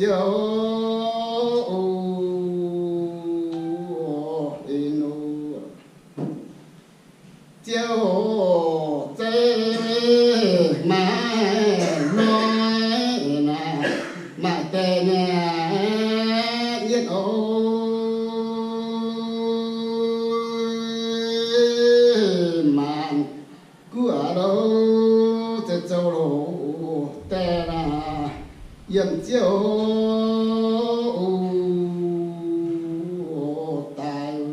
Ziouv, Ziouv zeiv maiv hnoi naaic, maaih deix nyei yietv oc. Maanc guoqv louh, zoux loz daaih naaic, yiem Ziouv daaih.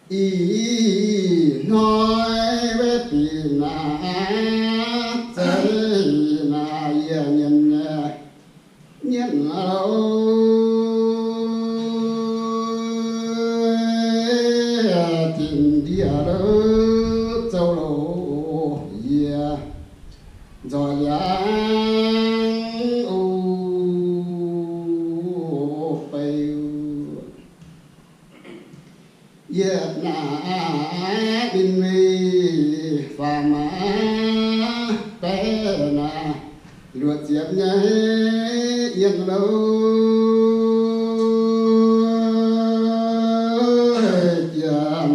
Ih hnoi weic binc naaic, zeiv naaic yie nyienz, nyienz louh, dingc ndie louh, zoux loz yie nzoih liangv oc, beiv yietc naaic ninh mingh faaux maaz, beiv naaic luoqc ziepc nyei yietc louh, jiem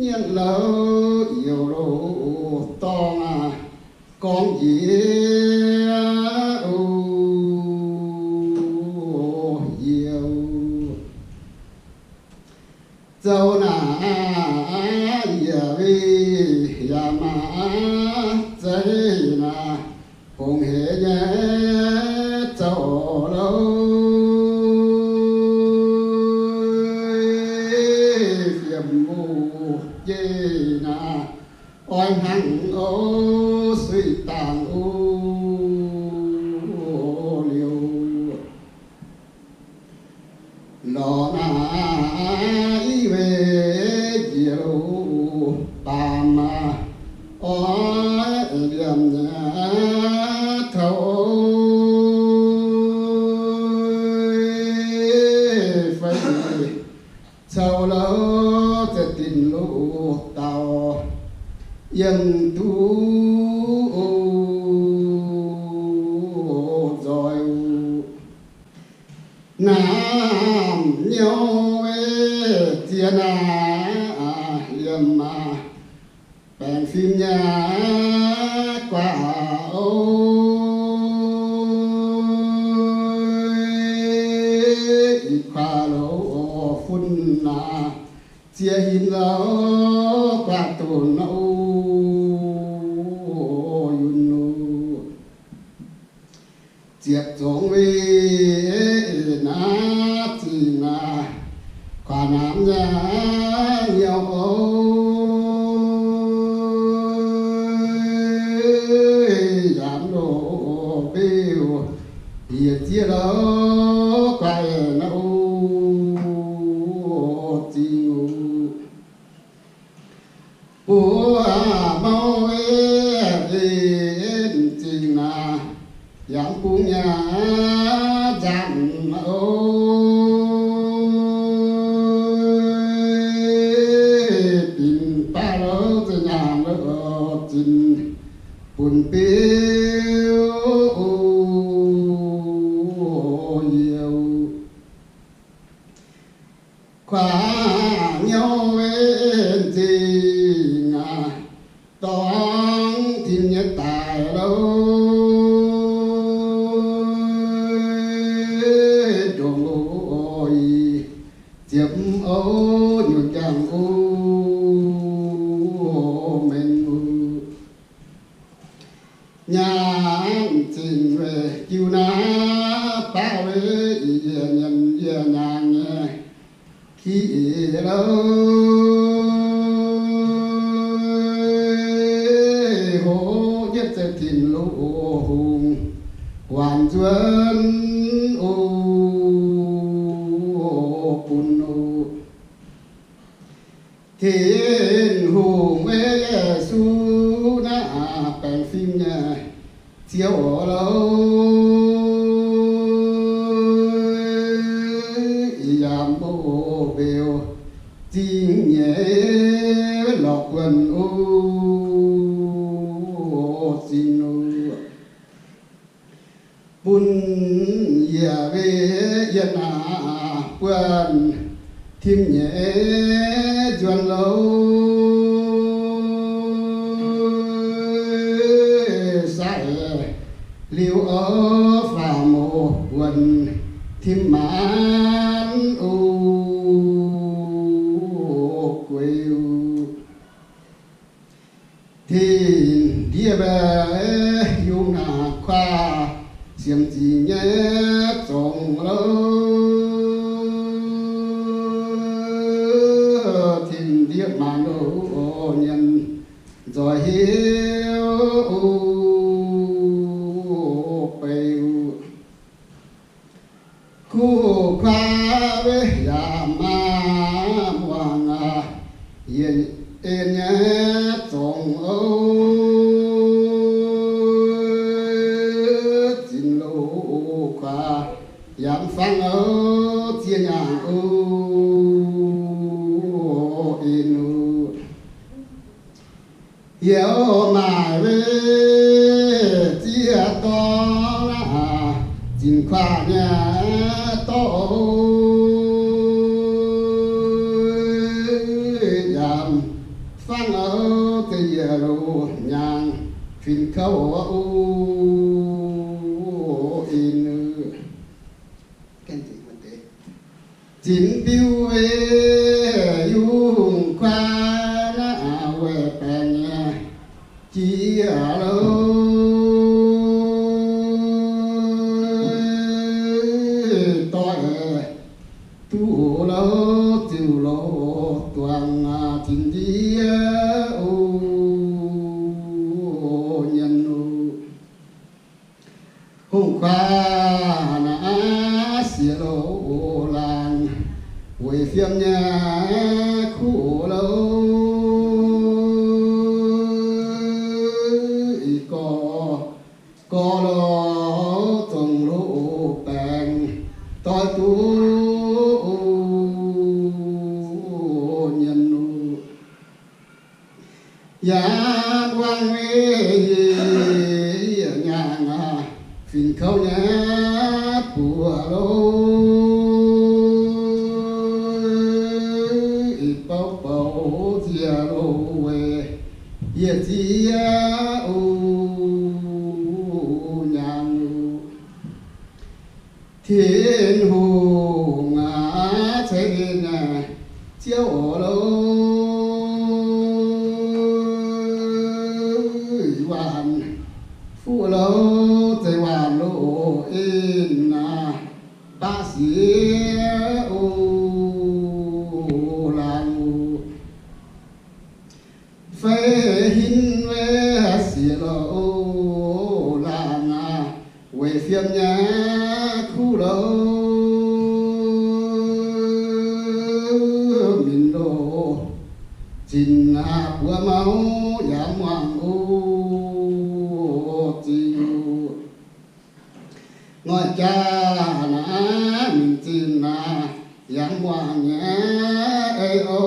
yietc louh, youh loz dorngx aac, gorngv njiec oc, youh zoux naaic yaac winh yaac maaih zeiv naaic, hungh heix nyei zoux louh, fiem wuov jeiv naaic, oix hnangv oc, suiv dangh oc, liuz lorz naaic i weic njiec loz baamz aac, oix liemh nyei taux fai zoux louh za'gengh loz-daauh yiem duqv oc, nzoih oc. Naamh nyouz weic ziex naaic, liemh maah, baengh fim nyei guaax oc, ih kuaax loz fun naaic, ziex hinc louh guaax dunc oc, yunh oc. Ziepc zungv weic naaiv zingh naaic, kuaax naamh nyaanh nyouv oc, yaac loz beu, yietc ziex louh guaax naaiv oc, zingh oc. Buov mouv en zingh naaic, yaac bung nyaanh nzangc oc, binc baav louh za'nyaanh louh zinh bun beu oc, youh. Kuaax nyouv en zingh aac, dorngx tin nyei daic louh, ndongc loz ih ziepc oc, nyutc jangx oc, mengh oc. Nyaanh zingh weic jiu naaiv baav weic yie nyiemc yie nyaanh nyei ki louh, hoqc yietv zeix tin loz hungh waanc nzuonx oc, bun oc. Tin-Hungh weic Yesu naaiv baengh fim nyei Ziouv oc louh, ih yaac mbuo mbeux zingh nyei lorqc guonc oc. wuonh tim nyeic nzuonx louh sai liuz, o, faam-mouz wuonh tim maanz, o, gueix. Tin-Diex mbaeqc yungh naaic kuaaiv siemx zingx nyei zongx louh, Tin-Diex maanc louh nyienz nzoih hiuv, o, beiv. Kuv kuaaiv yaac maaih muangx, aa, yietc en nyei zongx, o, zinh loz kuaaiv yaac fangv, o, ziex nyaangc, o, en, o. Yie, o, maaih weic ziex dorngx, aa, zinh kuaaiv nyei dorngx, o, yaac fangv, o, ziex loz nyaangc fin-kouv, o, en. Zinh biuv weic yungh kuaaiv naaiv, aa, weic baengc nyei jiex louh, doix duqv louh ziux louh duangc, aa, Tin-Diex, o, nyienz, o. Hungh kuaaiv naaiv sieqv loz laangz, weic fiem nyei kuv louh, i gorx gorx louh zongx loz baengc doix duqv nyienz, o. Yaac wangc weic yietc nyaangc, aa, fin-kouv nyei buoz louh, i bouv bouc ziex loz weic yietc ziex, o, nyaangc, o. Tin-Hungh aac, ceix ninh nyei ziouv oc louh, waanc fuqv louh, zeiz waanc loz en aac, baqv sieqv o, laangz o. Fei hinv weic sieqv loz laangz aac, weic fiem nyei kuv louh, minc loz zinh aac, buoz mouv yaac muangx o, zingh o. Ngoic jaax naaiv minc zinh aac, yaac muangx nyei ei o.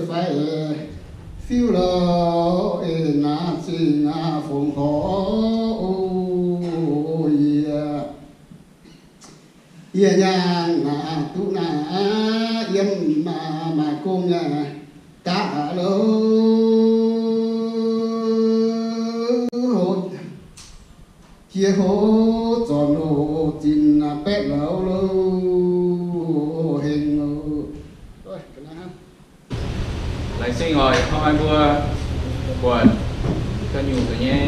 Fai fiuv loz en aac, zingh aac, fongc horc o, yie. Yie nyaanh naaic duqv naaic aav yiem maaih gong nyei daaih louh, jiex houv zornc loz zinh aac, baeqv louz louh hengx louh. Laengz zingh oc, hnoi mbuo buatc ga'nyungc deix nyei,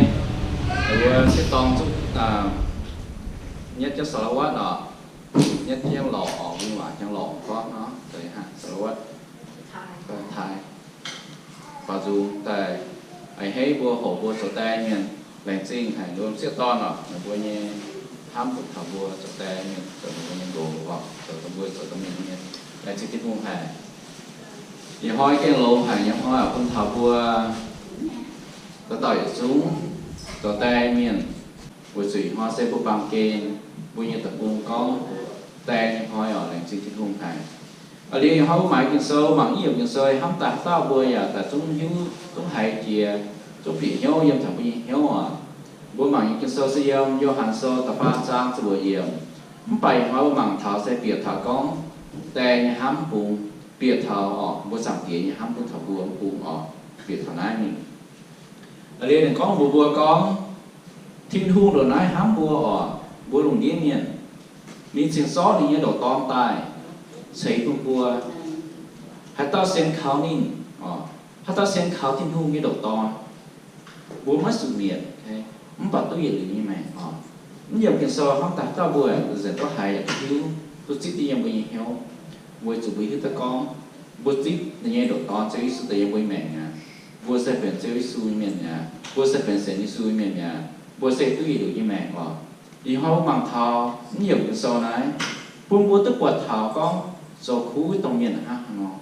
mbuo sieqv dorng zuqv, aa, nyietv jienv สารวัตร oc, nyietv jienv lorqc oc, mbuo waac jangx lorqc gorngv nor, deix hnangv สารวัตร Taaix, faaux nzung daaih a'hneiv mbuo, hoqc mbuo zoux die mienh. Laengz zingh haic mbuo sieqv dorn oc, ninh mbuo nyei hnamv bun taux mbuo zoux die mienh, zoux ninh mbuo nyei nqox oc, zoux dongh mbuo zoux dongh mienh nyei. Laengz zingh Tin-Hungh haic. Ih hnoi gengh longx haic nyei hnoi oc, bun taux mbuo dauh dauh yietc zungv zoux die mienh. Weic zuqc ih hnoi se mbuo baamh gen, mbuo nyei deic-bung gorngv die nyei hnoi oc, laengz zingh Tin-Hungh haic. Aa, liuz ih hnoi mbuo mangc Ging-Sou, mangc i yiemc Ging-Sou hnamv daaih haaix dauh mbuo yaac daaih zungv hiuv, zungv haiz jiex, zungv bieqc hnyouv yiem taux mbuo nyei hnyouv oc. Mbuo mangc nyei Ging-Sou se yiem Yo^han Sou da'faam zaang ziepc luoqc yiemc. Mv baac ih hnoi mbuo mangc taux se bieqc taux gorngv die nyei hnamv bun, bieqc taux orqc, mbuo Zaangc Diex nyei hnamv bun taux mbuo mv bung orqc, bieqc taux naaiv mingh. Liuz ninh gorngv mbuox mbuo gorngv, Tin-Hungh ndongc naaiv hnamv mbuo orqc, mbuo lungh ndiev mienh, ninh cingx zorqv ninh nyei ndoqc Dorn daaih ceix bun mbuo. Haaix dauh sienx kaux ninh, haaix dauh sienx kaux Tin-Hungh nyei ndoqc Dorn, mbuo maiv zuqc mietc, mv baac duqv yietc liuz nyei maengc orqc. Mv yiem Ging-Sou hnangv daaih dauh mbuo nzengc duqv haiz yaac duqv hiuv, duqv zipv duqv yiem mbuo nyei hnyouv, weic zuqc mbuo hiuv duqv gorngv mbuo zipv ninh nyei ndoqc Dorn Ziouv Yesu daaih yiem mbuo nyei maengc aqv. Mbuo se benx Ziouv Yesu nyei mienh aqv. Mbuo se benx sienx Yesu nyei mienh aqv. Mbuo se duqv yietc liuz nyei maengc orqc. Ih hnoi mbuo mangc taux mv yiem Ging-Sou naaiv, bun mbuo duqv buatc taux gorngv zoux kuv domh mienh hnangv haaix nor.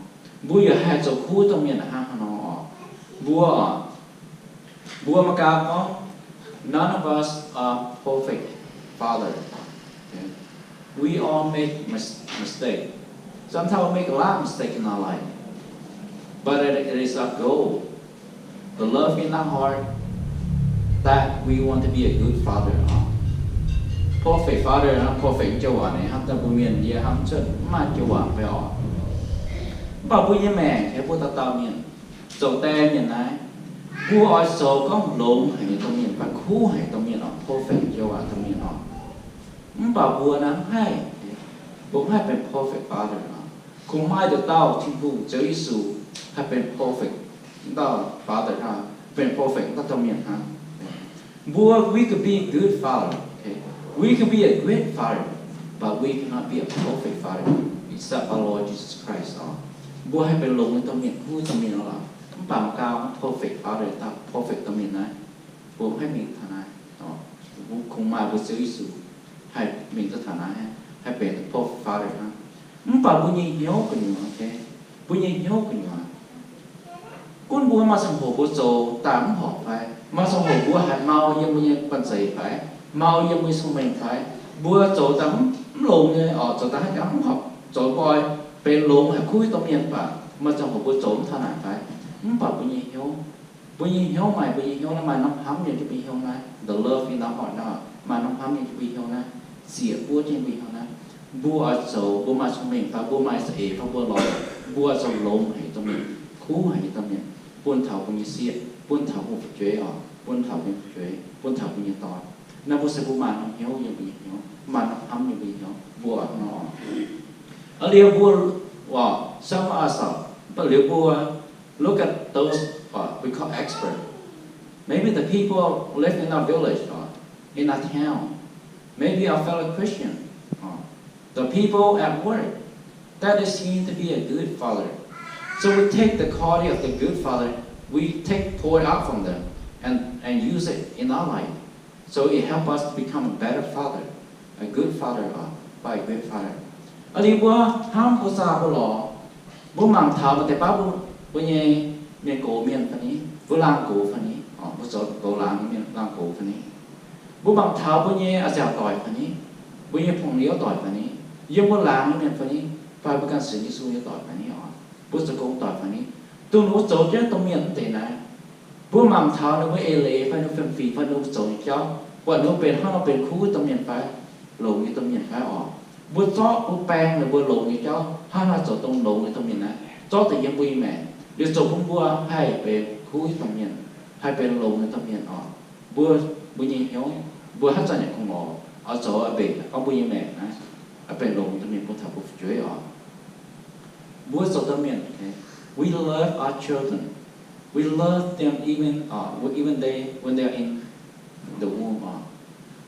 Mbuo yaac haih zoux kuv domh mienh hnangv haaix nor orqc. Mbuo orqc, mbuo Meigaa gorngv, none of us are perfect, Father. Okay? We all make mis- mistake. Sometimes we make a lot of mistake in our life. But it, it is our goal, the love in our heart, that we want to be a good father. Perfect father, perfect joux waac naaiv, hnangv daaih mbuo mienh yie hnamv cuotv mv maaih joux waac fai orqc. Mv baac mbuo nyei maengc, mbuo dauh dauh mienh zoux die mienh naaiv, mbuo oix zoux gorngv longx haic nyei domh mienh fai kuv haic domh mienh orqc, perfect joux waac domh mienh orqc. Mv baac mbuo naaiv mv haih, mbuo mv haih benx perfect father orqc. Kungx maaih nduqc dauh Tin-Hungh Ziouv Yesu haih benx perfect dauh father hnangv, benx perfect dauh domh mienh hnangv. Mbuo, we could be a good father, okay? We could be a great father, but we cannot be a perfect father except our Lord Jesus Christ orqc. Mbuo haih benx longx nyei domh mienh, kuv domh mienh orqc, mv baac Meigaa perfect father, dauh perfect domh mienh naaiv, mbuo mv haih mingh taux naaiv. Kungx maaih mbuo Ziouv Yesu haih mingh duqv taux naaiv, haih benx perfect father hnangv. Mv baac mbuo nyei hnyouv gu'nyuoz, mbuo nyei hnyouv gu'nyuoz, gunv mbuo maaih ziangh hoc mbuo zoux daaih mv horpc fai, maaih ziangh hoc mbuo haiz mau yiem mbuo nyei banh zeic fai, mau yiem mbuo nyei cong-mengh fai, mbuo zoux daaih mv longx nyei orqc, zoux daaih haaix nyungc mv horpc, zoux nqoi benx longx haic kuv domh mienh baac maaih ziangh hoc mbuo zoux mv taux naaic fai, mv baac mbuo nyei hnyouv, mbuo nyei hnyouv maaih, mbuo nyei hnyouv naaiv maaih norm hnamv nyei mbuo nyei hnyouv naaiv, the love in our heart naaiv, maaih norm hnamv nyei mbuo nyei hnyouv naaiv, ziec buov jienv mbuo nyei hnyouv naaiv. Mbuo oix zoux, mbuo maaih cong-mengh fai, mbuo maaih za'eix fai, mbuo lorz, mbuo oix zoux longx haic domh mienh, kuv haic nyei domh mienh, bun taux mbuo nyei sieqv, bun taux mbuo fu'jueiv orqc, bun taux mbuo nyei fu'jueiv, bun taux mbuo nyei dorn. Naaiv mbuo se mbuo maaih norm hnyouv yiem mbuo nyei hnyouv, maaih norm hnamv yiem mbuo nyei hnyouv, mbuo oix nor. Aa liuz mbuo, some of us, mv baac liuz mbuo look at those, uh, we call expert. Maybe the people live in our village or in our town. Maybe our fellow Christian, uh, the people at work, that is seen to be a good father. So we take the quality of the good father, we take, pour it out from them and, and use it in our life. So it help us to become a better father, a good father, uh, by a great father. Aa liuz mbuo hnamv mbuo zaah mbuo lorz, mbuo mangc taux maaih deix baav mbuo, mbuo nyei mienh gox mienh fai ni, mbuo laangz gox fai ni, mbuo zoux goux laangz mienh laangz gox fai ni, mbuo mangc taux mbuo nyei a'nziaauc doic fai ni, mbuo nyei porng-youz doic fai ni, yiem mbuo laangz nyei mienh fai ni, fai mbuo ganh sienx Yesu nyei doic fai ni orqc, mbuo zoux gong doic fai ni, dongh ninh mbuo zoux jienv domh mienh wuov deix naaiv, mbuo mangc taux ninh mbuo eix leiz fai ninh mbuo fiem-fingx fai ninh mbuo zoux nyei jauv, buatc ninh mbuo benx hnangv nor benx kuv domh mienh fai, longx nyei domh mienh fai orqc. Mbuo zorqv mbuo baeng ninh mbuo longx nyei jauv, hnangv naaiv zoux dongh longx nyei domh mienh naaiv, zorqv daaih yiem mbuo nyei maengc, liuz zoux bun mbuo haih benx kuv nyei domh mienh, haih benx longx nyei domh mienh orqc. Mbuo, mbuo nyei hnyouv, mbuo haaix zanc yaac kungx lorz oix zoux mbenc gorngv mbuo nyei maengc naaiv, benx longx nyei domh mienh bun taux mbuo fu'jueiv orqc. Mbuo zoux domh mienh, okay? We love our children. We love them even, uh, even they, when they are in the womb orqc.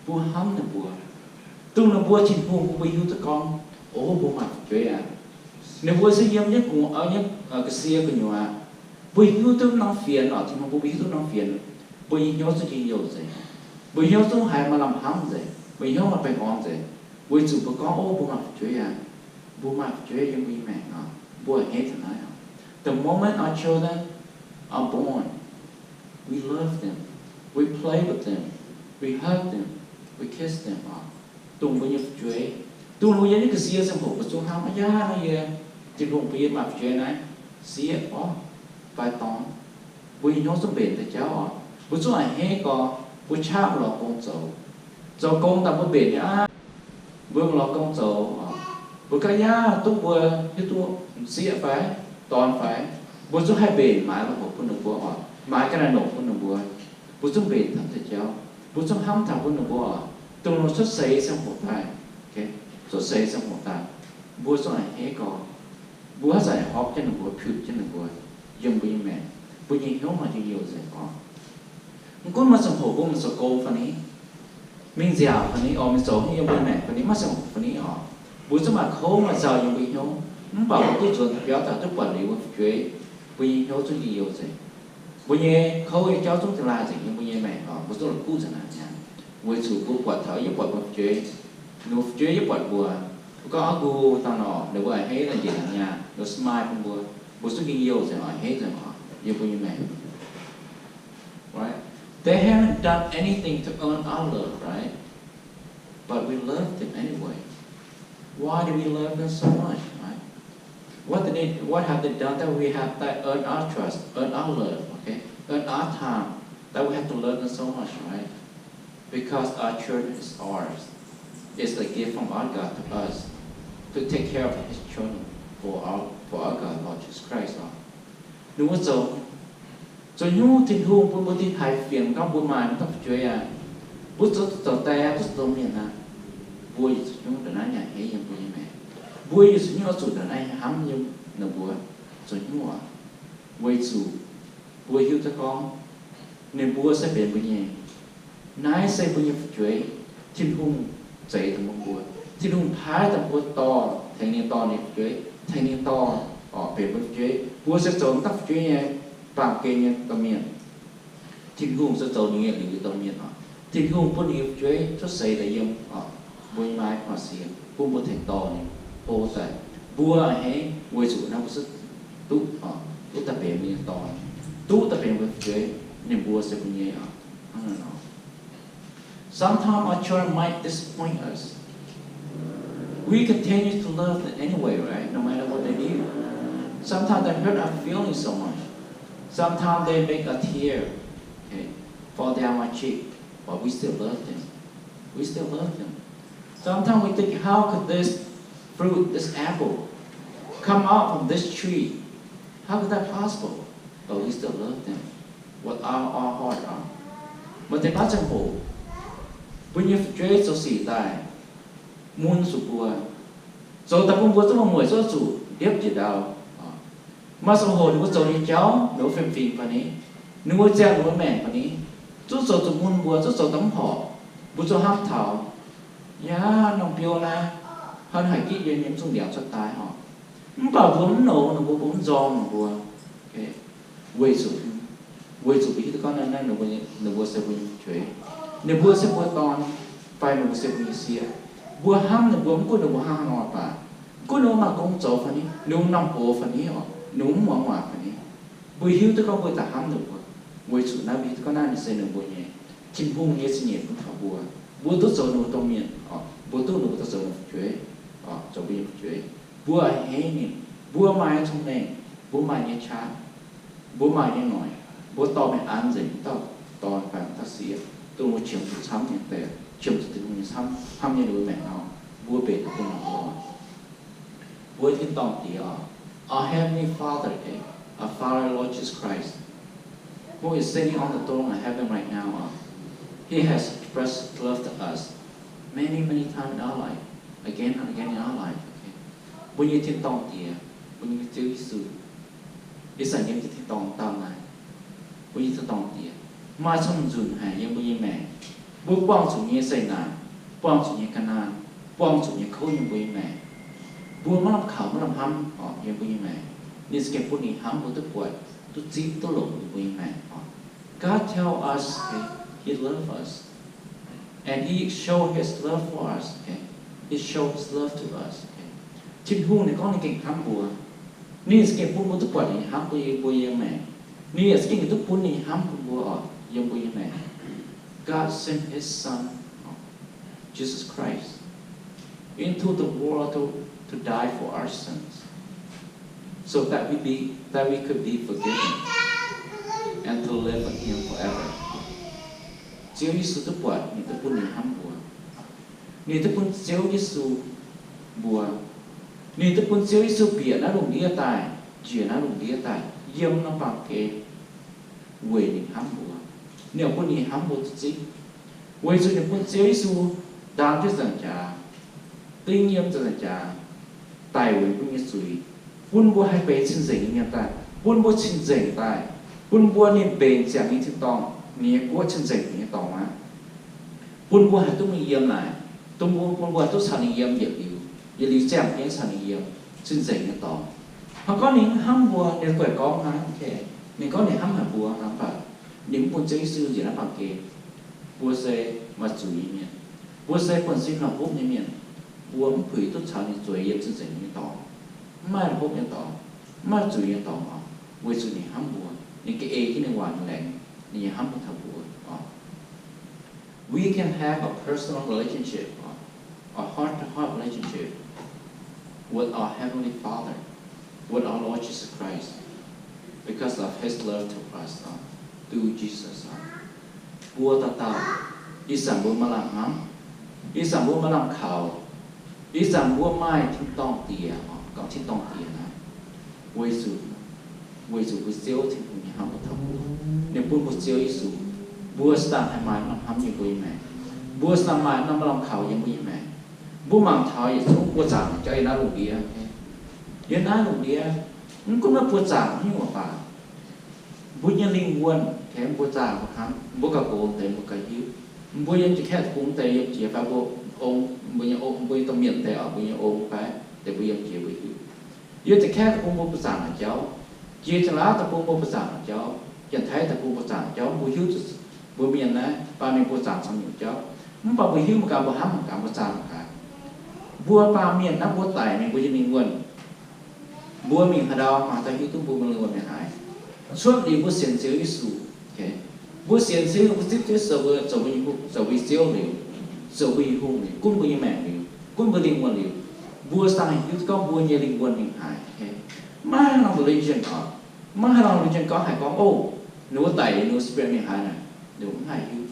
Mbuo hnamv ninh mbuo. Dongh ninh mbuo Tin-Hungh bun mbuo hiuv duqv gorngv, o, mbuo maaih fu'jueiv aqv. Ninh mbuo se yiem nyei gu'nyuoz, nyei ga'sie gu'nyuoz aqv. Mbuo hiuv duqv norm fienx orqc, Tin-Hungh bun mbuo hiuv duqv norm fienx, mbuo nyei hnyouv zungv njien-youh nzengc. Mbuo hnyouv zungv haiz maaih lamh hnamv nzengc, mbuo hnyouv maaih baengh orn nzengc, weic zuqc mbuo gorngv, o, mbuo maaih fu'jueiv aqv. Mbuo maaih fu'jueiv yiem mbuo nyei maengc orqc, mbuo a'hneiv taux naaiv orqc. The moment our children are born, we love them, we play with them, we hug them, we kiss them orqc. Dongh mbuo nyei fu'jueiv, dongh mbuo yiem naaiv ga'sie ziangh hoc mbuo zungv hnamv, aa yaa, naaiv yie, Tin-Hungh bun yie maaih fu'jueiv naaiv, sieqv orqc, fai dorn. Mbuo nyei hnyouv zungv mbenc deix jauv orqc. Mbuo zungv a'hneiv gorx, Mbuo qaqv mv lorz gong zoux. Zoux gong daaih mbuo mbenc nyei aqv. Mbuo mv lorz gong zoux, mbuo ganh yaac duqv mbuo hiuv duqv m'sieqv fai dorn fai, mbuo zungv haih mbenc maaiz la'hoc bun ninh mbuo oc, maaiz ga'naaiv-nongc bun ninh mbuo. Mbuo zungv mbenc taux deix jauv, mbuo zungv hnamv taux bun ninh mbuo oc, dongh ninh cuotv seix ziangh hoc daaih, cuotv seix ziangh hoc daaih, mbuo zungv a'hneiv gorx, mbuo haaix zanc horpc jienv ninh mbuo, piuc jienv ninh mbuo, yiem mbuo nyei maengc, mbuo nyei hnyouv maaih njien-youh nzengc oc. Mv gunv maaih ziangh hoc mbuo mingh zoux gong fai ni, mingh nziaauc fai ni oc, mingh zoux nyei yiem mbuo maengc fai ni, maaih ziangh hoc fai ni oc, mbuo zungv maaih kouv maaih nzauh yiem mbuo hnyouv, mv baac mbuo duqv nzuonx biauv daaih duqv buatc liuz mbuo fu'jueiv, mbuo nyei hnyouv zungv njien-youh nzengc. Mbuo nyei kouv nyei jauv zungv dingh laaih nzengc yiem mbuo nyei maengc oc, mbuo zungv la'kuqv nzengc naaic mi'aqv. Weic zuqc mbuo buatc taux yie buatc mbuo fu'jueiv, ninh mbuo fu'jueiv yie buatc mbuo, mbuo gorngv, aa, gu dangh nor, ninh mbuo a'hneiv daaih njiec haaix nyaah, ninh mbuo smile bun mbuo, mbuo zungv njien-youh nzengc oc, a'hneiv nzengc oc, yiem mbuo nyei maengc. Right? They haven't done anything to earn our love, right? But we love them anyway. Why do we love them so much, right? What did they, what have they done that we have that earn our trust, earn our love, okay? Earn our time, that we have to love them so much, right? Because our children is ours. It's a gift from our God to us to take care of his children for our, for our God, Lord Jesus Christ, oc. Ninh mbuo zoux, zoux hnyouv Tin-Hungh bun mbuo dingh haiz fienx gorngv mbuo maaih mv dauh fu'jueiv aqv. Mbuo zoux, zoux daaih aqv, mbuo zoux mienh aqv. Mbuo yietc zuqc hnyouv ndongc naaiv nyanc heix yiem mbuo nyei maengc. Mbuo yietc zuqc hnyouv oix zuqc ndongc naaiv hnamv yiem ninh mbuo zoux hnyouv oc. Weic zuqc mbuo hiuv duqv gorngv ninh mbuo se benx mbuo nyei. Naaiv se mbuo nyei fu'jueiv. Tin-Hungh zeix daaih bun mbuo. Tin-Hungh paaiv daaih mbuo dorh tengx ninh dorh ninh fu'jueiv, tengx ninh dorh oc, benx mbuo fu'jueiv. Mbuo se zoux mv dauh fu'jueiv nyei baamh gen nyei domh mienh. Tin-Hungh se zoux ninh nyei liuz nyei domh mienh oc. Tin-Hungh bun ninh nyei fu'jueiv cuotv seix daaih yiem oc, mbuo nyei maaiz gu'nguaaz-siex, bun mbuo tengx dorh ninh hlo daaih. Mbuo a'hneiv weic zuqc naaiv mbuo se duqv oc, duqv daaih benx mbuo nyei dorn, duqv daaih benx mbuo fu'jueiv, ninh mbuo se mbuo nyei oc. Hnangv naaiv nor. Sometimes our children might disappoint us. We continue to love them anyway, right? No matter what they do. Sometimes they hurt our feelings so much. Sometimes they make a tear, okay, fall down our cheek, but we still love them. We still love them. Sometimes we think, how could this fruit, this apple, come out from this tree? How could that possible? But we still love them with all our heart. Maaih deix baav ziangh hoc, mbuo nyei fu'jueiv zoux sic daaih mun zuqc mbuo, zoux daaih bun mbuo zungv mueic zuqv zuqc ndiepv njiec ndau. Maaih ziangh hoc ninh mbuo zoux nyei jauv, ninh mbuo fiem-fingx fai ni, ninh mbuo ziangh ninh mbuo maengc fai ni, zungv zoux zuqc mun mbuo, zungv zoux daaih mv horpc. Mbuo zungv hnamv taux, yaac norm biouv naaiv, hnangv haaix gitv yiem nyei zungv ndiangx cuotv daaih oc. Mv baac mbuo mv nouz ninh mbuo, mbuo mv nzorng ninh mbuo. Weic zuqc, weic zuqc mbuo hiuv duqv gorngv naaiv, naaiv ninh mbuo, ninh mbuo se mbuo nyei fu'jueiv. Ninh mbuo se mbuo dorn, fai ninh mbuo se mbuo nyei sieqv. Mbuo hnamv ninh mbuo mv gunv ninh mbuo hnangv haaix nor baac, mv gunv ninh mbuo maaih gong zoux fai ni, ninh mbuo norm gox fai ni oc, ninh mbuo mv muangx waac fai ni, mbuo hiuv duqv gorngv mbuo daaih hnamv ninh mbuo. Weic zuqc naaiv mbuo hiuv duqv gorngv naaiv ninh se ninh mbuo nyei. Tin-Hungh nyei zingh nyeic bun taux mbuo, mbuo duqv zoux ninh mbuo domh mienh oc, mbuo duqv ninh mbuo zoux ninh mbuo fu'jueiv oc, zoux mbuo nyei fu'jueiv. Mbuo a'hneiv ninh. Mbuo maaih nyei cong-mengh, mbuo maaih nyei qaqv, mbuo maaih nyei noic, mbuo dorh mingh an nzengc wuov dauh dorn fai wuov dauh sieqv, dongh mbuo qiemx zuqc camv nyei deix, qiemx zuqc Tin-Hungh nyei camv, hnamv nyei ninh mbuo maengc nor, mbuo mbenc daaih bun ninh mbuo. Mbuo tin-dorngh Diex oc, our Heavenly Father, okay, our Father, Lord Jesus Christ, who is sitting on the throne of heaven right now, uh, he has expressed love to us many, many times in our life, again and again in our life, okay? Mbuo nyei tin-dorngh Diex, mbuo nyei Ziouv Yesu, ih zanc yiem tin-dorngh dauh naaiv, mbuo nyei tin-dorngh Diex, maaih camv nzunc haic yiem mbuo nyei maengc. Mbuo buangh zuqc nyei zeqc naanc, buangh zuqc nyei ga'naanh, buangh zuqc nyei kouv yiem mbuo nyei maengc. Mbuo maiv lamh kaux, maiv lamh hnamv oc, yiem mbuo nyei maengc. Ninh za'gengh bun ninh hnamv mbuo duqv buatc, duqv zipv, duqv longc yiem mbuo nyei maengc oc. God tell us, okay, he love us. And he show his love for us, okay? He show his love to us, okay? Tin-Hungh ninh gorngv ninh gengh hnamv mbuo. Ninh za'gengh bun mbuo duqv buatc ninh hnamv mbuo yiem mbuo nyei maengc. Ninh yaac za'gengh duqv bun ninh hnamv bun mbuo oc, yiem mbuo nyei maengc. God sent his son, Jesus Christ, into the world to, to die for our sins, so that we be, that we could be forgiven and to live with him forever. Ziouv Yesu duqv buatc, ninh duqv bun ninh hnamv mbuo. Ninh duqv bun Ziouv Yesu mbuo. Ninh duqv bun Ziouv Yesu bieqc naaiv lungh ndiev daaih, njiec naaiv lungh ndiev daaih, yiem norm baamh gen weic ninh hnamv mbuo. Ninh bun ninh hnamv mbuo duqv zipv, weic zuqc ninh bun Ziouv Yesu ndaam jienv nzaangc jaax, ding yiem nzaangc jaax, daic weic mbuo nyei zuiz, bun mbuo haih benx cing-nzengc nyei mienh daaih, bun mbuo cing-nzengc daaih, bun mbuo ninh mbenc ziangh nyei tin-dorngh, ninh nyei guoqv cing-nzengc nyei dorngx aqv. Bun mbuo haih duqv mingh yiem naaic, bun mbuo, bun mbuo haih duqv caux ninh yiem yietc liuz, yietc liuz ziangh jienv caux ninh yiem cing-nzengc nyei dorngx. Hnangv gorngv ninh hnamv mbuo, ninh guaih gorngv hnangv, ninh gorngv ninh hnamv haic mbuo, mv baac ninh mv bun Ziouv Yesu njiec naaiv baamh gen. Mbuo se maaih zuiz nyei mienh. Mbuo se buonv-sin maaih hopv nyei mienh. Mbuo mv puix duqv caux ninh zueiz yiem cing-nzengc nyei dorngx. Mv maaih hopv nyei dorngx, mv maaih zuiz nyei dorngx oc, weic zuqc ninh hnamv mbuo. Ninh ga'ei jienv ninh waac laengz, ninh nyei hnamv mbuo taux mbuo oc. We can have a personal relationship, a heart-to-heart relationship with our Heavenly Father, with our Lord Jesus Christ, because of His love to us, uh, through Jesus. Uh. Mbuo dauh dauh, ih zanc mbuo maaih lamh hnamv, ih zanc mbuo maaih lamh kaux, ih zanc mbuo maaih tin-dorngh Diex, gorngv tin-dorngh Diex naaiv, weic zuqc, weic zuqc mbuo Ziouv Tin-Hungh nyei hnamv mbuo taux mbuo. Ninh bun mbuo Ziouv Yesu, mbuo sanh maaih norm hnamv yiem mbuo nyei maengc. Mbuo sanh maaih norm lamh kaux yiem mbuo nyei maengc. Mbuo mangc taux yietc zungv buoz zaangc jauv yiem naaiv lungh ndiev. Yiem naaiv lungh ndiev, mv gunv naaiv buoz zaangc nyungc waac baac, mbuo nyei lingh wuonh, mbuo zaah mbuo hnamv, mbuo gauh gox deix mbuo gauh hiuv. Mbuo yiem jiex kaeqv deic-bung deix yiem jiex fai mbuo ong, mbuo nyei ong, mbuo nyei domh mienh deix oc, mbuo nyei ong fai deix mbuo yiem jiex mbuo hiuv. Yiem jiex kaeqv deic-bung mbuo buoz zaangc haaix jauv, jiex jiex laav deic-bung mbuo buoz zaangc haaix jauv, janx-taiv deic-bung buoz zaangc haaix jauv, mbuo hiuv duqv mbuo mienh naaiv baamh mienh buoz zaangc camv nyungc jauv. Mv baac mbuo hiuv mangc gaax, mbuo hnamv mangc gaax, mbuo zaah mangc gaax. Mbuo baamh mienh naaiv mbuo daic mingh mbuo nyei lingh wuonh, mbuo mingh haaix ndau mangc taux hiuv duqv mbuo lingh wuonh mingh haaix. Cuotv liuz mbuo sienx Ziouv Yesu, mbuo sienx Ziouv, mbuo zipv Ziouv zoux mbuo, zoux mbuo nyei Hungh, zoux mbuo nyei Ziouv liuz, zoux mbuo nyei Hungh liuz, gunv mbuo nyei maengc liuz, gunv mbuo lingh wuonh liuz, mbuo dangh hiuv duqv gorngv mbuo nyei lingh wuonh mingh haaix. Maiv haaix norm religion oc, maiv haaix norm religion gorngv haih gorngv, o, ninh mbuo daic liuz ninh mbuo spirit mingh haaix naaic, ninh mbuo mv haih hiuv.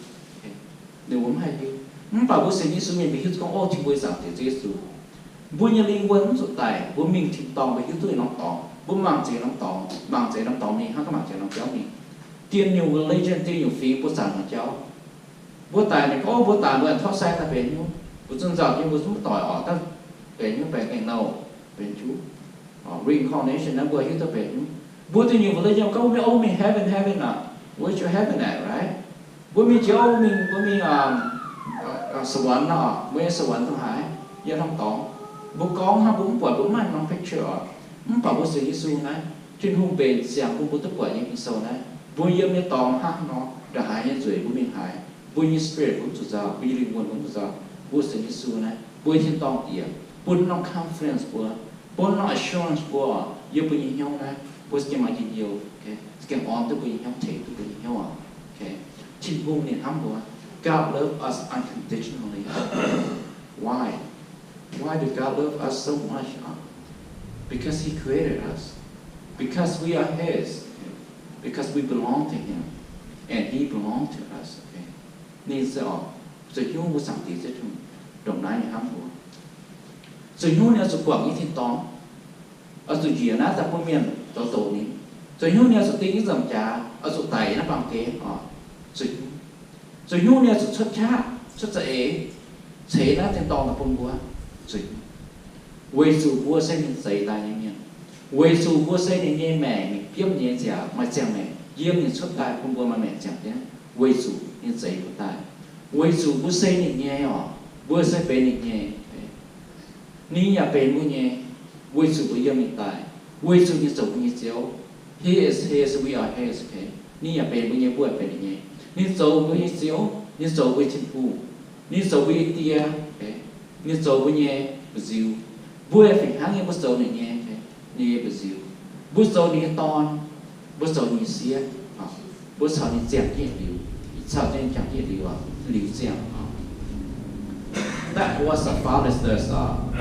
Ninh mbuo mv haih hiuv. Mv baac mbuo sienx Yesu mienh mbuo hiuv duqv gorngv, o, Tin-Hungh nyei Zaangc Diex Ziouv Yesu, mbuo nyei lingh wuonh mv zuqc daic, mbuo mingh tin-dorngh mbuo hiuv duqv ninh norm dorngx, mbuo mangc zeiz norm dorngx, mangc zeiz norm dorngx mingh hnangv gorngv mangc zeiz norm jauv mingh. Dien nyungc religion, dien nyungc fingx buoz zaangc nyei jauv. Mbuo daic mingh gorngv, o, mbuo daic mbuo torqv sai daaih benx hnyouv, mbuo zunh nzauh jienv mbuo zungv mv doic oc, daaih benx hnyouv benx gaengh nouh, benx juv. Reincarnation naaiv mbuo hiuv duqv benx hnyouv. Mbuo dien nyungc religion gorngv mbuo mingh, o, mingh heaven, heaven aqv, mbuo jiex heaven aqv, right? Mbuo mingh jiex, o, mingh, mbuo mingh สวรรค์ nor, mbuo nyei สวรรค์ dongh haaix, yiem norm dorngx. Mbuo gorngv hnangv, mbuo mv buatc, mbuo mv maaih norm picture oc. Mv baac mbuo sienx Yesu naaiv, Tin-Hungh mbenc ziangx bun mbuo duqv buatc nyei Ging-Sou naaiv, mbuo yiem nyei dorngx hnangv haaix nor, ndongc haaix nyei nzueic mbuo mingh haaix, mbuo nyei spirit mbuo mv zuqc nzauh, mbuo nyei lingh wuonh mbuo mv zuqc nzauh. Mbuo sienx Yesu naaiv, mbuo nyei tin-dorngh Diex bun norm confidence mbuo, bun norm assurance mbuo yiem mbuo nyei hnyouv naaiv, mbuo za'gengh maaih njien-youh, za'gengh orn duqv mbuo nyei hnyouv, tengx duqv mbuo nyei hnyouv oc. Tin-Hungh ninh hnamv mbuo. God love us unconditionally. Why? Why do God love us so much? Because He created us. Because we are His. Because we belong to Him. And He belong to us. Ninh se oc, zoux hnyouv mbuo Zaangc Diex Ziouv Tin-Hungh ndongc naaiv nyei hnamv mbuo. Zoux hnyouv ninh oix zuqc guangc nyei tin-dorngh, oix zuqc njiec naaiv daaih bun mienh zoux doqc ninh. Zoux hnyouv ninh oix zuqc ding nyei nzaangc jaax, oix zuqc daic naaiv baamh gen oc. Zoux hnyouv, zoux hnyouv ninh oix zuqc cuotv qaqv, cuotv za'eix, ceix naaiv tin-dorngh daaih bun mbuo. Zoux hnyouv, weic zuqc mbuo se ninh zeix daaih nyei mienh, weic zuqc mbuo se ninh nyei maengc, ninh biomv nyei nziaauc maaih ziangh maengc, yiem ninh cuotv daaih bun mbuo maaih maengc ziangh jienv, weic zuqc ninh zeix mbuo daaih, weic zuqc mbuo se ninh nyei oc, mbuo se benx ninh nyei. Ninh yaac benx mbuo nyei, weic zuqc mbuo yiem ninh daaih, weic zuqc ninh zoux mbuo nyei Ziouv. He is his, we are his. Ninh yaac benx mbuo nyei, mbuo yaac benx ninh nyei. Ninh zoux mbuo nyei Ziouv, ninh zoux mbuo nyei Tin-Hungh, ninh zoux mbuo nyei Die, ninh zoux mbuo nyei mba'nziu. Mbuo yaac fih hnangv nyei, mbuo zoux ninh nyei, ninh nyei mba'nziu. Mbuo zoux ninh nyei dorn, mbuo zoux ninh nyei sieqv, mbuo caux ninh ziangh jienv liuz, caux ninh ziangh jienv liuz, liuz ziangh. That was the Father's love.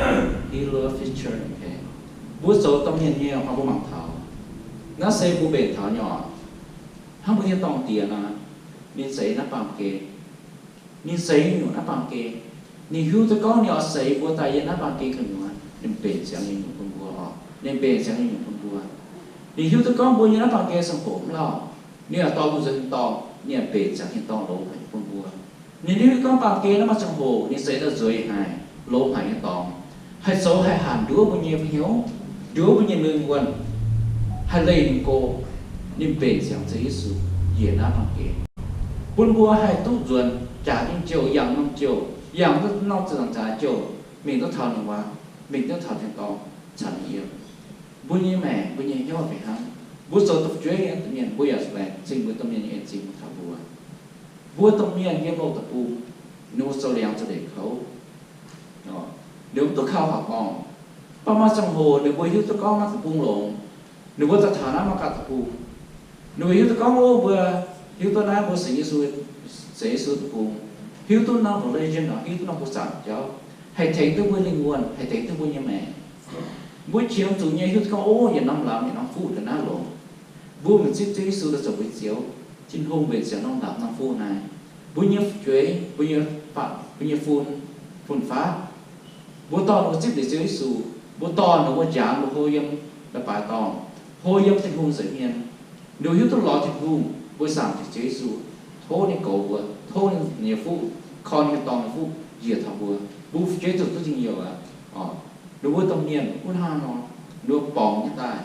He loved his children. Mbuo zoux domh mienh nyei, mbuo mangc taux, naaiv se mbuo mbenc taux nyei oc. Hnangv mbuo nyei dorngh Diex naaic, ninh zeix naaiv baamh gen. Ninh seix nyungc-nyungc naaiv baamh gen. Ninh hiuv duqv gorngv ninh oix seix mbuo daaih yiem naaiv baamh gen gu'nyuoz, ninh mbenc ziangx nyungc-nyungc bun mbuo oc. Ninh mbenc ziangx nyungc-nyungc bun mbuo. Ninh hiuv duqv gorngv mbuo yiem naaiv baamh gen ziangh hoc mv lauh, ninh yaac dorh mbuo nzuonx tin-dorngh, ninh yaac mbenc ziangx tin-dorngh longx haic bun mbuo. Ninh hiuv duqv gorngv baamh gen naaiv maaih ziangh hoc ninh seix daaih nzueic haic, longx haic nyei dorngx, haih zoux haih hanc nduov mbuo nyei hnyouv, nduov mbuo nyei lingh wuonh, haih leih ninh go. Ninh mbenc ziangx Ziouv Yesu njiec naaiv baamh gen, bun mbuo haih duqv nzuonx jaax nyei jouh, yangh norm jouh, yangh norm za'nzaaix jouh, mingh duqv taux ninh waac, mingh duqv taux tin-dorngh caux ninh yiem. Mbuo nyei maengc, mbuo nyei hnyouv fih hnangv. Mbuo zoux duqv fu'jueiv nyei domh mienh, mbuo yaac laengz zingh mbuo domh mienh nyei en zingh taux mbuo. Mbuo domh mienh yiem loz deic-bung, ninh mbuo zoux liangx zoux ndeic kouv, ninh mbuo mv duqv kaux horqc-ngorc. Mv baac maaih ziangh hoc ninh mbuo hiuv duqv gorngv naaiv deic-bung longx, ninh mbuo daaih taux naaiv Meiv Guoqv deic-bung, ninh mbuo hiuv duqv gorngv, ov, mbuo hiuv duqv naaiv mbuo sienx Yesu, sienx Yesu deic-bung, hiuv duqv norm religion nor, hiuv duqv norm buoz-zaangc jauv, haih tengx duqv mbuo lingh wuonh, haih tengx duqv mbuo nyei maengc. Mbuo qiemx zuqc nyei hiuv duqv gorngv, ov, yietc norm lamz yietc norm fuqv ndongc naaiv longx. Mbuo mingh zipv Ziouv Yesu daaih zoux mbuo nyei Ziouv. Tin-Hungh mbenc ziangx norm lamz norm fuqv naaiv. Mbuo nyei fu'jueiv, mbuo nyei, mbuo nyei fun, fun-faqv, mbuo dorh ninh mbuo zipv liuz Ziouv Yesu, mbuo dorh ninh mbuo njaaux ninh mbuo hlo yiem leiz-baaix dorngh, hlo yiem Tin-Hungh nza'hmien. Ninh mbuo hiuv duqv lorz Tin-Hungh, mbuo zaangc zuqc Ziouv Yesu, tov ninh goux mbuo, tov ninh nyei fuqv, korv ninh nyei dorngx nyei fuqv njiec taux mbuo, mbuo fu'jueiv zuqc duqv njien-youh aqv. Ninh mbuo domh mienh gunv hnangv nor, ninh mbuo borngz jienv daaih,